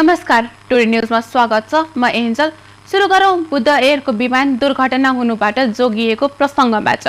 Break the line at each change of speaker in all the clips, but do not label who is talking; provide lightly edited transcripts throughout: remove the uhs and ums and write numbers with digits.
नमस्कार, टुडे न्यूजमा स्वागत छ। म एन्जल। सुरु गरौं बुद्ध एयरको विमान दुर्घटना हुनुबाट जोगिएको प्रसंगबाट।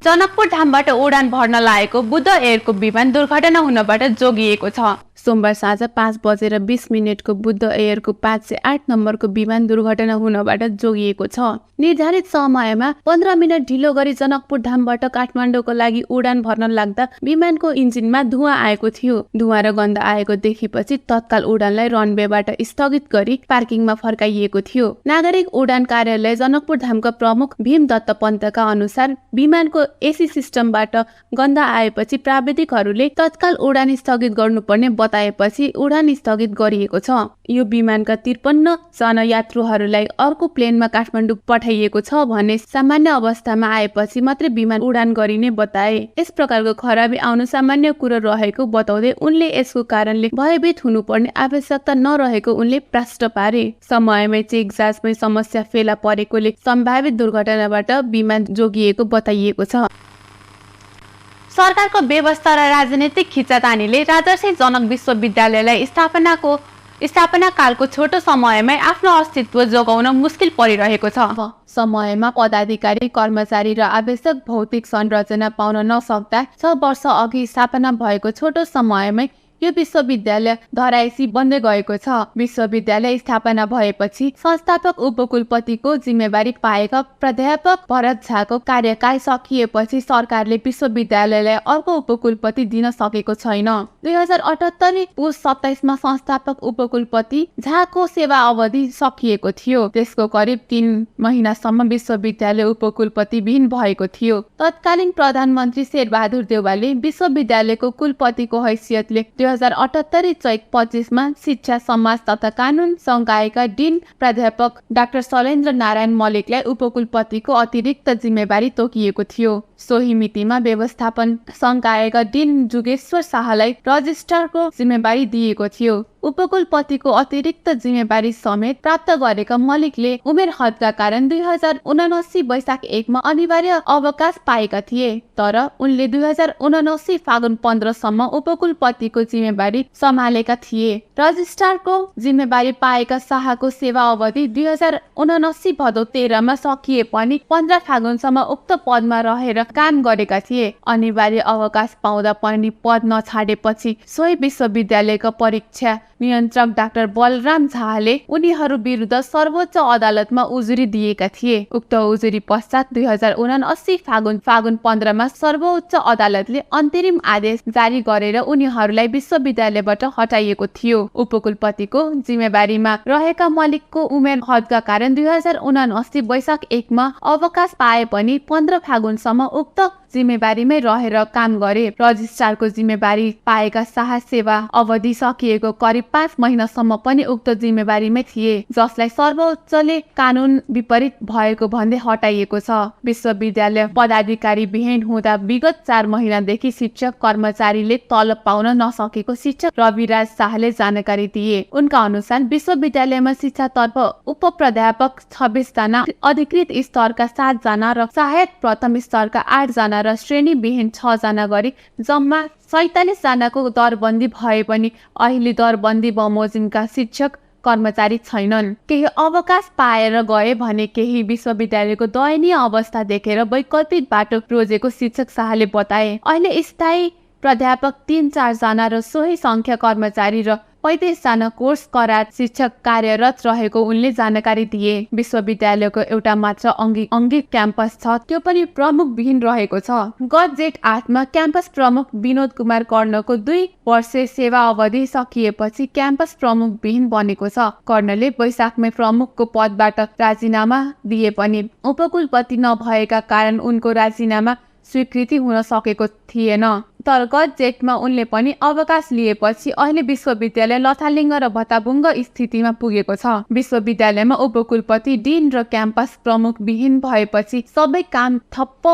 जनकपुर धामबाट उडान भर्न लागेको बुद्ध एयरको विमान दुर्घटना हुनबाट जोगिएको छ। सोमबार साँझ 5:20 को बुद्ध एयरको 508 नम्बरको विमान दुर्घटना हुनबाट जोगिएको छ। निर्धारित समयमा 15 मिनट ढिलो गरी जनकपुर धामबाट काठमाडौँको लागि उडान भर्न लाग्दा विमानको इन्जिनमा धुवाँ आएको थियो। धुवाँ र गन्ध आएको देखेपछि तत्काल उडानलाई रनवेबाट स्थगित गरी पार्किङमा फर्काइएको थियो। नागरिक उडान कार्यालय जनकपुर धामका प्रमुख भीम दत्त पन्तका अनुसार विमानको एसी सिस्टमबाट गन्ध आएपछि प्राविधिकहरूले तत्काल उडान स्थगित गर्नुपर्ने बताएपछि उडान स्थगित गरिएको छ। यो विमानका 53 जना यात्रुहरूलाई अर्को प्लेनमा काठमाडौँ पठाइएको छ भने सामान्य अवस्थामा आएपछि मात्रै विमान उडान गरिने बताए। यस प्रकारको खराबी आउनु सामान्य कुरो रहेको बताउँदै उनले यसको कारणले भयभीत हुनुपर्ने आवश्यकता नरहेको उनले प्रश्न पारे। समयमै चेक जाँचमै समस्या फेला परेकोले सम्भावित दुर्घटनाबाट विमान जोगिएको बताइएको छ। सरकारको व्यवस्था र राजनीतिक खिचातानीले राजर्षि जनक विश्वविद्यालयलाई स्थापना कालको छोटो समयमै आफ्नो अस्तित्व जोगाउन मुस्किल परिरहेको छ। समयमा पदाधिकारी, कर्मचारी र आवश्यक भौतिक संरचना पाउन नसक्दा 6 वर्ष अघि स्थापना भएको छोटो समयमै यो विश्वविद्यालय धरायसी बन्दै गएको छ। विश्वविद्यालय स्थापना भएपछि संस्थापक उपकुलपतिको जिम्मेवारी पाएका प्राध्यापक भरत झाको कार्यकाल सकिएपछि सरकारले विश्वविद्यालयलाई अर्को उपकुलपति दिन सकेको छैन। 2078 पुस 27 मा संस्थापक उपकुलपति झाको सेवा अवधि सकिएको थियो। त्यसको करिब 3 महिनासम्म विश्वविद्यालय उपकुलपति विहीन भएको थियो। तत्कालीन प्रधानमन्त्री शेरबहादुर देउवाले विश्वविद्यालयको कुलपतिको हैसियतले 2078 चैत 25 मा शिक्षा, समाज तथा कानून संकायका डिन प्राध्यापक डाक्टर शैलेन्द्र नारायण मलिकलाई उपकुलपतिको अतिरिक्त जिम्मेवारी तोकिएको थियो। सोही मितिमा व्यवस्थापन संकायका डिन जुगेश्वर शाहलाई रजिस्ट्रारको जिम्मेवारी दिएको थियो। उपकुलपतिको अतिरिक्त जिम्मेवारी समेत प्राप्त गरेका मलिकले उमेर हदका कारण 2079 वैशाख 1 मा अनिवार्य अवकाश पाएका थिए। तर उनले 2079 फागुन 15 सम्म उपकुलपतिको जिम्मेवारी सम्हालेका थिए। रजिस्ट्रारको जिम्मेवारी पाएका शाहको सेवा अवधि 2079 भदौ 13 मा सकिए पनि 15 फागुनसम्म उक्त पदमा रहेर काम गरेका थिए। अनिवार्य अवकाश पाउँदा पनि पद नछाडेपछि सोही विश्वविद्यालयका परीक्षा नियन्त्रक डाक्टर बलराम झाले उनीहरू विरुद्ध सर्वोच्च अदालतमा उजुरी दिएका थिए। उक्त उजुरी पश्चात 2079 फागुन 15 मा सर्वोच्च अदालतले अन्तरिम आदेश जारी गरेर उनीहरूलाई विश्वविद्यालयबाट हटाइएको थियो। उपकुलपतिको जिम्मेवारीमा रहेका मलिकको उमेर हदका कारण 2079 वैशाख 1 मा अवकाश पाए पनि 15 फागुनसम्म उक्त जिम्मेवारीमै रहेर काम गरे। रजिस्ट्रारको जिम्मेवारी पाएका शाह सेवा अवधि सकिएको करिब 5 महिनासम्म पनि उक्त जिम्मेवारीमै थिए, जसलाई सर्वोच्चले कानून विपरीत भएको भन्दै हटाइएको छ। विश्वविद्यालय पदाधिकारी विहीन हुँदा विगत 4 महिनादेखि शिक्षक कर्मचारीले तलब पाउन नसकेको शिक्षक रविराज शाहले जानकारी दिए। उनका अनुसार विश्वविद्यालयमा शिक्षातर्फ उपप्राध्यापक 26 जना, अधिकृत स्तरका 7 जना र सहायक प्रथम स्तरका 8 जना र श्रेणी विहीन 6 जना गरी जम्मा 47 जनाको दरबन्दी भए पनि अहिले दरबन्दी बमोजिमका शिक्षक कर्मचारी छैनन्। केही अवकाश पाएर गए भने केही विश्वविद्यालयको दयनीय अवस्था देखेर वैकल्पिक बाटो रोजेको शिक्षक शाहले बताए। अहिले स्थायी प्राध्यापक 3-4 जना र सोही संख्या कर्मचारी र 35 जना कोर्स करार शिक्षक कार्यरत रहेको उनले जानकारी दिए। विश्वविद्यालयको एउटा मात्र अङ्गिक क्याम्पस छ, त्यो पनि प्रमुख विहीन रहेको छ। गत जेठ 8 मा क्याम्पस प्रमुख विनोद कुमार कर्णको 2 वर्षे सेवा अवधि सकिएपछि क्याम्पस प्रमुख विहीन बनेको छ। कर्णले वैशाखमै प्रमुखको पदबाट राजीनामा दिए पनि उपकुलपति नभएका कारण उनको राजीनामा स्वीकृति हुन सकेको थिएन। तर गत जेठमा उनले पनि अवकाश लिएपछि अहिले विश्वविद्यालय लथालिङ्ग र भत्ताभुङ्ग स्थितिमा पुगेको छ। विश्वविद्यालयमा उपकुलपति, डिन र क्याम्पस प्रमुख विहीन भएपछि सबै काम ठप्प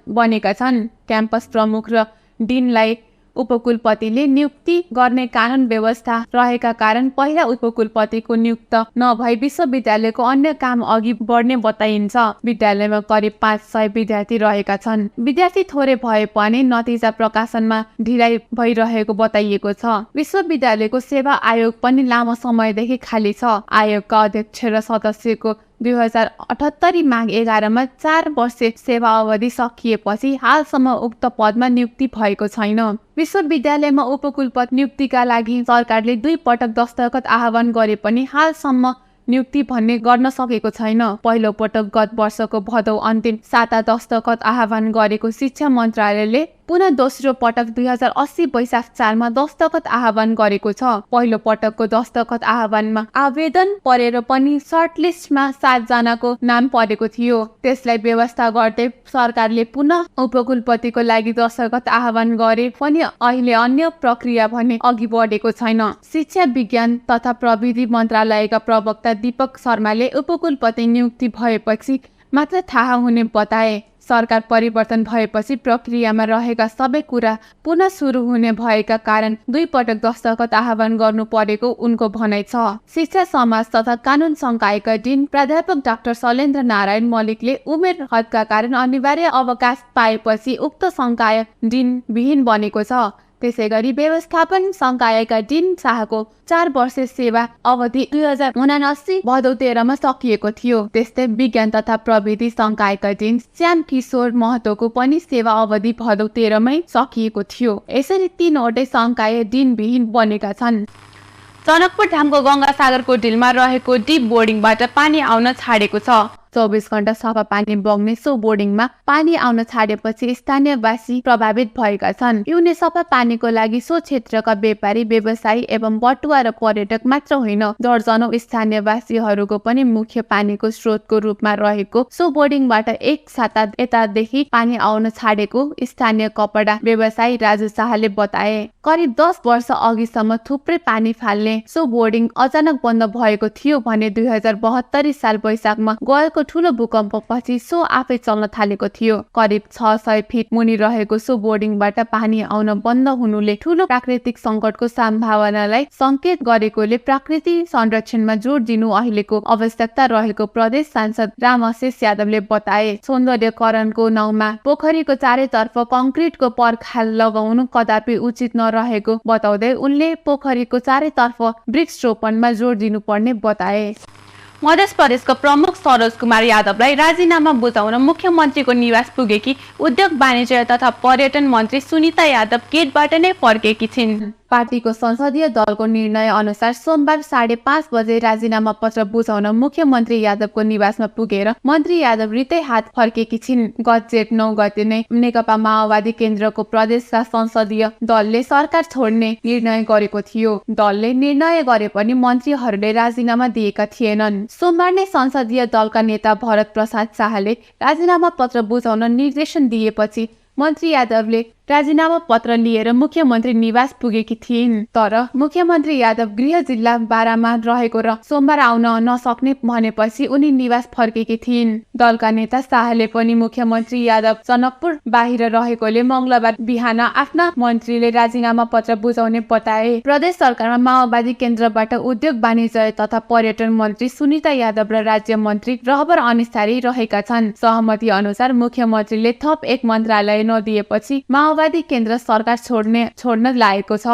बनेका छन्। क्याम्पस प्रमुख र डिनलाई उपकुलपतिले नियुक्ति गर्ने कानून व्यवस्था रहेका कारण पहिला उपकुलपतिको नियुक्त नभई विश्वविद्यालयको अन्य काम अघि बढ्ने बताइन्छ। विद्यालयमा करिब 500 विद्यार्थी रहेका छन्। विद्यार्थी थोरै भए पनि नतिजा प्रकाशनमा ढिलाइ भइरहेको बताइएको छ। विश्वविद्यालयको सेवा आयोग पनि लामो समयदेखि खाली छ। आयोगका अध्यक्ष र सदस्यको 2078 माघ 11 मा 4 वर्षे सेवा अवधि सकिएपछि हालसम्म उक्त पदमा नियुक्ति भएको छैन। विश्वविद्यालयमा उपकुलपति नियुक्तिका लागि सरकारले 2 पटक दस्तखत आह्वान गरे पनि हालसम्म नियुक्ति भन्ने गर्न सकेको छैन। पहिलो पटक गत वर्षको भदौ अन्तिम साता दस्तखत आह्वान गरेको शिक्षा मन्त्रालयले पुनः दोस्रो पटक 2080 वैशाख 4 मा दस्तखत आह्वान गरेको छ। पहिलो पटकको दस्तखत आह्वानमा आवेदन परेर पनि सर्टलिस्टमा 7 जनाको नाम परेको थियो। त्यसलाई व्यवस्था गर्दै सरकारले पुनः उपकुलपतिको लागि दस्तखत आह्वान गरे पनि अहिले अन्य प्रक्रिया भने अघि बढेको छैन। शिक्षा विज्ञान तथा प्रविधि मन्त्रालयका प्रवक्ता दीपक शर्माले उपकुलपति नियुक्ति भएपछि मात्र थाहा हुने बताए। सरकार परिवर्तन भएपछि प्रक्रियामा रहेका सबै कुरा पुनः सुरु हुने भएका कारण 2 पटक दस्तखत आह्वान गर्नु परेको उनको भनाइ छ। शिक्षा समाज तथा कानून संकायका डिन प्राध्यापक डाक्टर शैलेन्द्र नारायण मल्लिकले उमेर हदका कारण अनिवार्य अवकाश पाएपछि उक्त संकाय डिन विहीन बनेको छ। त्यसैगरी व्यवस्थापन संकायका डिन शाहको 4 वर्षे सेवा अवधि 2079 भदौ 13 मा सकिएको थियो। त्यस्तै विज्ञान तथा प्रविधि संकायका डिन श्याम किशोर महतोको पनि सेवा अवधि भदौ 13 मै सकिएको थियो। यसरी 3 वटै संकाय डिन विहीन बनेका छन्। जनकपुर धामको गंगासागरको ढिलमा रहेको डिप बोर्डिङबाट पानी आउन छाडेको छ। 24 घण्टा सफा पानी बग्ने सो बोर्डिङमा पानी आउन छाडेपछि स्थानीयवासी प्रभावित भएका छन्। पिउने सफा पानीको लागि सो क्षेत्रका व्यापारी व्यवसायी एवं बटुवा र पर्यटक मात्र होइन, दर्जनौं स्थानीयवासीहरूको पनि मुख्य पानीको स्रोतको रूपमा रहेको सो बोर्डिङबाट एक साता यतादेखि पानी आउन छाडेको स्थानीय कपडा व्यवसायी राजु शाहले बताए। करिब 10 वर्ष अघिसम्म थुप्रै पानी फाल्ने सो बोर्डिङ अचानक बन्द भएको थियो भने 2072 साल वैशाखमा गएको ठूलो भूकम्पपछि सो आफै चल्न थालेको थियो। करिब 600 फिट मुनि रहेको सो बोर्डिङबाट पानी आउन बन्द हुनुले ठूलो प्राकृतिक संकटको सम्भावनालाई संकेत गरेकोले प्रकृति संरक्षणमा जोड दिनु अहिलेको आवश्यकता रहेको प्रदेश सांसद रामशेष यादवले बताए। सौन्दर्यकरणको नाउँमा पोखरीको चारैतर्फ कंक्रिटको पर्खाल लगाउनु कदापि उचित नरहेको बताउँदै उनले पोखरीको चारैतर्फ वृक्ष रोपणमा जोड दिनुपर्ने बताए। मध्य प्रदेशको प्रमुख सरोज कुमार यादवलाई राजीनामा बुझाउन मुख्यमन्त्रीको निवास पुगेकी उद्योग वाणिज्य तथा पर्यटन मन्त्री सुनिता यादव गेटबाट नै फर्केकी छिन्। पार्टीको संसदीय दलको निर्णय अनुसार सोमबार 5:30 बजे राजीनामा पत्र बुझाउन मुख्यमन्त्री यादवको निवासमा पुगेर मन्त्री यादव रित्तै हात फर्केकी छिन्। गत जेठ 9 गते नै नेकपा माओवादी केन्द्रको प्रदेशका संसदीय दलले सरकार छोड्ने निर्णय गरेको थियो। दलले निर्णय गरे पनि मन्त्रीहरूले राजीनामा दिएका थिएनन्। सोमबार नै संसदीय दलका नेता भरत प्रसाद शाहले राजीनामा पत्र बुझाउन निर्देशन दिएपछि मन्त्री यादवले राजीनामा पत्र लिएर मुख्यमन्त्री निवास पुगेकी थिइन्। तर मुख्यमन्त्री यादव गृह जिल्ला बारामा रहेको र सोमबार आउन नसक्ने भनेपछि उनी निवास फर्केकी थिइन्। दलका नेता शाहले पनि मुख्यमन्त्री यादव जनकपुर बाहिर रहेकोले मंगलबार बिहान आफ्ना मन्त्रीले राजीनामा पत्र बुझाउने बताए। प्रदेश सरकारमा माओवादी केन्द्रबाट उद्योग वाणिज्य तथा पर्यटन मन्त्री सुनिता यादव र राज्य मन्त्री रहबर अनिसारी रहेका छन्। सहमति अनुसार मुख्यमन्त्रीले थप एक मन्त्रालय नदिएपछि माओवादी केन्द्र सरकार छोड्न लागेको छ।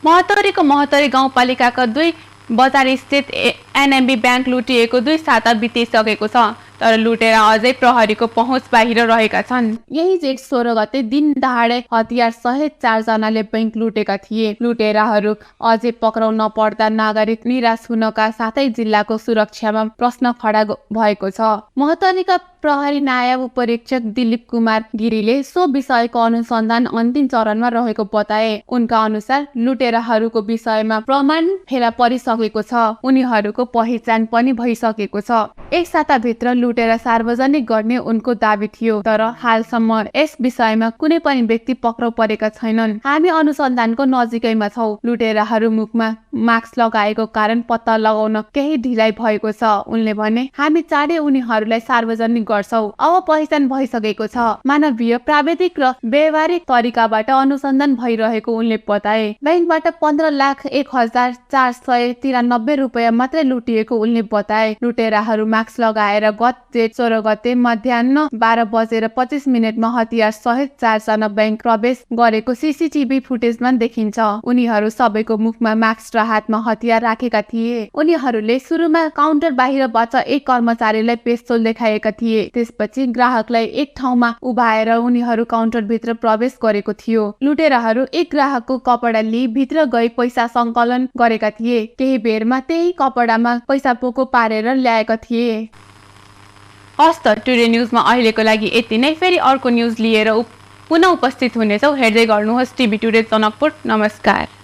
महतौरीको महतौरी गाउँपालिकाका 2 बजार स्थित एनएमबी बैंक लुटिएको 2 साता बितिसकेको छ, तर लुटेर अझै प्रहरीको पहुँच बाहिर रहेका छन्। यही जेठ 16 गते दिन दहाडे हतियार सहित 4 जनाले बैंक लुटेका थिए। लुटेराहरू अझै पक्राउ नपर्दा नागरिक निराश हुनका साथै जिल्लाको सुरक्षामा प्रश्न खडा भएको छ। महतौरीका प्रहरी नायब उपरीक्षक दिलीप कुमार गिरीले सो विषयको अनुसन्धान अन्तिम चरणमा रहेको बताए। उनका अनुसार लुटेराहरूको विषयमा प्रमाण फेला परिसकेको छ। उनीहरूको उनीहरूको पहिचान पनि भइसकेको छ। एक साताभित्र लुटेर सार्वजनिक गर्ने उनको दाबी थियो, तर हालसम्म यस विषयमा कुनै पनि व्यक्ति पक्राउ परेका छैनन्। हामी अनुसन्धानको नजिकैमा छौँ। लुटेराहरू मुखमा मास्क लगाएको कारण पत्ता लगाउन केही ढिलाइ भएको छ, उनले भने। हामी चाँडै उनीहरूलाई सार्वजनिक गर्छौँ। अब पहिचान भइसकेको छ। मानवीय, प्राविधिक र व्यवहारिक तरिकाबाट अनुसन्धान भइरहेको उनले बताए। बैंकबाट 15,01,493 रुपियाँ मात्रै लुटिएको उनले बताए। लुटेराहरू मास्क लगाएर गत जेठ 16 गते मध्याह्न 12:25 हतियार सहित 4 जना बैंक प्रवेश गरेको सीसीटीभी फुटेजमा देखिन्छ। उनीहरू सबैको मुखमा मास्क र हातमा हतियार राखेका थिए। उनीहरूले सुरुमा काउन्टर बाहिरबाट एक कर्मचारीलाई पिस्तोल देखाएका थिए। त्यसपछि ग्राहकलाई एक ठाउँमा उभाएर उनीहरू काउन्टरभित्र प्रवेश गरेको थियो। लुटेराहरू एक ग्राहकको कपडा लिई भित्र गई पैसा सङ्कलन गरेका थिए। केही बेरमा त्यही कपडामा पैसा पोको पारेर ल्याएका थिए। हस् त, टुडे न्युजमा अहिलेको लागि यति नै। फेरि अर्को न्युज लिएर पुनः उपस्थित हुनेछौँ। हेर्दै गर्नुहोस् टिभी टुडे जनकपुर। नमस्कार।